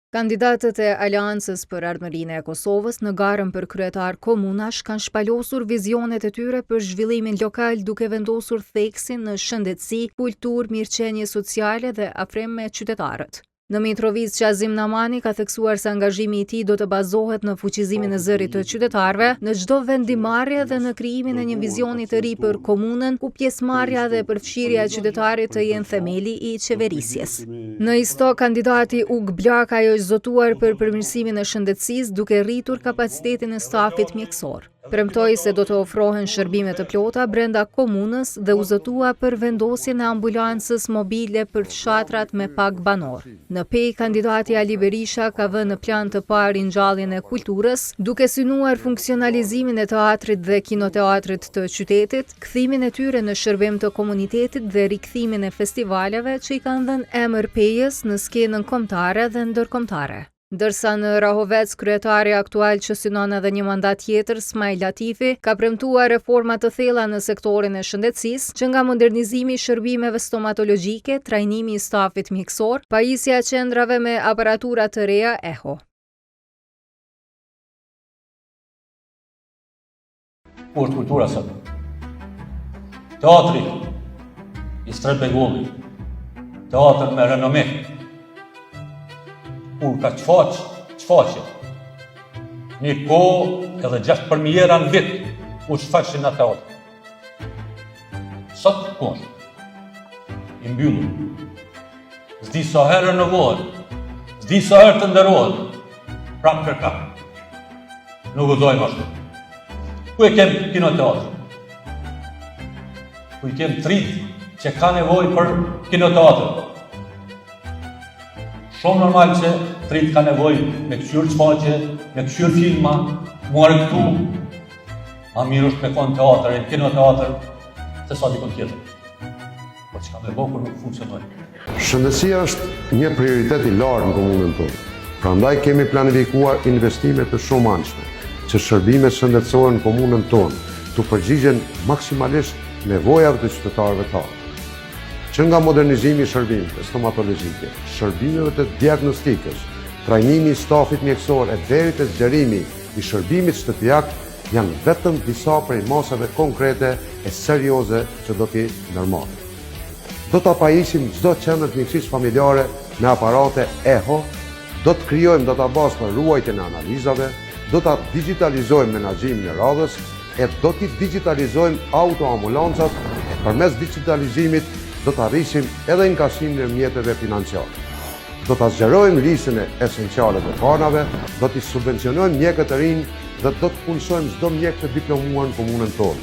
Kandidatët e Aleancës për Ardhmërinë e Kosovës në garën për kryetar komunash kanë shpalosur vizionet e tyre për zhvillimin lokal duke vendosur theksin në shëndetësi, kulturë, mirëqenie sociale dhe afrim me qytetarët. Në Mitrovicë, Qazim Namani ka theksuar se angazhimi i tij do të bazohet në fuqizimin e zërit të qytetarëve në çdo vendimmarrje dhe në krijimin e një vizioni të ri për komunën, ku pjesëmarrja dhe përfshirja e qytetarit të jenë themeli i qeverisjes. Në Istog, kandidati Ukë Blakaj është zotuar për përmirësimin e shëndetësisë duke rritur kapacitetin e stafit mjekësor. Premtoi se do të ofrohen shërbime të plota brenda komunës dhe u zotua për vendosjen e ambulancës mobile për fshatrat me pak banorë. Në Pejë, kandidati Ali Berisha ka vënë në plan të parë ringjalljen e kulturës, duke synuar funksionalizimin e teatrit dhe kinoteatrit të qytetit, kthimin e tyre në shërbim të komunitetit dhe rikthimin e festivaleve që i kanë dhënë emër Pejës në skenën kombëtare dhe ndërkombëtare. Ndërsa në Rahovec, kryetari aktual që synon edhe një mandat tjetër, Smajl Latifi, ka premtuar reforma të thella në sektorin e shëndetësisë, që nga modernizimi i shërbimeve stomatologjike, trajnimi i stafit mjekësor, pajisja e qendrave me aparatura të reja eho. Ku është kultura sot? Teatri Istref Begolli, teatër me renome, kur ka çfaq, çfaqje, një kohë edhe gjashtë premiera në vit, u çfaqshin në teatr. Sot, ku është? I mbyllur. S'di sa herë renovohet, s'di sa herë të nderohet, prapë kërkah. Nuk guxojmë ashtu. Ku e kem kinoteatrin? Ku i kem t'ritë që ka nevojë për kinoteatrin? Shumë normal që t'ritë ka nevojë me këqyrë çfaqje, me këqyrë filma, m'u argëtu. Ma mirë është me konë teatër, në kinoteatër, se sa dikun tjetër. Po çka me bo kur nuk funksionojnë? Shëndetësia është një prioritet i lartë në komunën tonë. Prandaj kemi planifikuar investime të shumanshme që shërbimet shëndetësore në komunën tonë t'u përgjigjen maksimalisht nevojave të qytetarëve tanë. Që nga modernizimi i shërbimeve stomatologjike, shërbimeve të diagnostikës, trajnimi i stafit mjekësor e deri te zgjerimi i shërbimit shtëpiak janë vetëm disa prej masave konkrete e serioze që do t'i ndërmarrim. Do ta pajisim çdo qendër të mjekësisë familjare me aparate eho, do të krijojmë databazë për ruajtjen e analizave, do ta digjitalizojmë menaxhimin e radhës e do t'i digjitalizojmë autoambulancat e përmes digjitalizimit do ta rrisim edhe inkasimin e mjeteve financiare. Do ta zgjerojmë listën e esenciale të barnave, do t'i subvencionojmë mjekët e rinj dhe do të punësojmë çdo mjek të diplomuar në komunën tonë.